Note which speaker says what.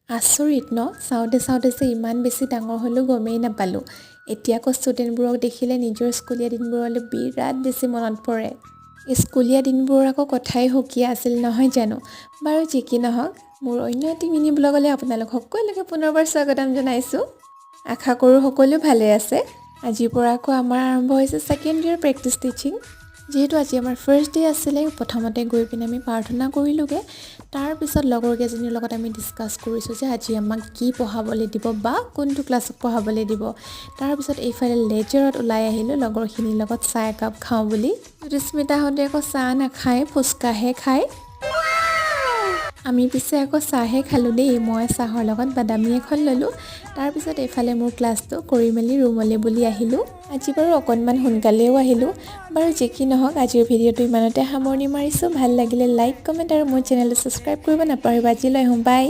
Speaker 1: আচৰিত ন, চাওঁতে চাওঁতে যে ইমান বেছি ডাঙৰ হ'লোঁ গমেই নাপালোঁ। এতিয়া আকৌ ষ্টুডেণ্টবোৰক দেখিলে নিজৰ স্কুলীয়া দিনবোৰলৈ বিৰাট বেছি মনত পৰে। স্কুলীয়া দিনবোৰৰ আকৌ কথাই সুকীয়া আছিল, নহয় জানো? বাৰু যি কি নহওক, মোৰ অন্য এটি মিনি ব্লগলৈ আপোনালোক সকলোকে পুনৰবাৰ স্বাগতম জনাইছোঁ। আশা কৰোঁ সকলো ভালে আছে। আজিৰ পৰা আকৌ আমাৰ আৰম্ভ হৈছে ছেকেণ্ড ইয়েৰ প্ৰেক্টিছ টিচিং। যিহেতু আজি আমাৰ ফাৰ্ষ্ট ডে আছিলে, প্ৰথমতে গৈ পিনে আমি প্ৰাৰ্থনা কৰিলোঁগৈ। তাৰপিছত লগৰ কেইজনীৰ লগত আমি ডিছকাছ কৰিছোঁ যে আজি আমাক কি পঢ়াবলৈ দিব বা কোনটো ক্লাছত পঢ়াবলৈ দিব। তাৰপিছত এইফালে লেজাৰত ওলাই আহিলোঁ লগৰখিনিৰ লগত চাহ একাপ খাওঁ বুলি। জ্যোতিস্মিতাহঁতে আকৌ চাহ নাখায়, ফুচকাহে খায়। আমি পিছে আকৌ চাহে খালোঁ দেই। মই চাহৰ লগত বাদামী এখন ল'লোঁ। তাৰপিছত এইফালে মোৰ ক্লাছটো কৰি মেলি ৰুমলৈ বুলি আহিলোঁ। আজি বাৰু অকণমান সোনকালেও আহিলোঁ। বাৰু যি কি নহওক, আজিৰ ভিডিঅ'টো ইমানতে সামৰণি মাৰিছোঁ। ভাল লাগিলে লাইক, কমেণ্ট আৰু মোৰ চেনেলটো ছাবস্ক্ৰাইব কৰিব নাপাহৰিব। আজিলৈ আহোঁ, বাই।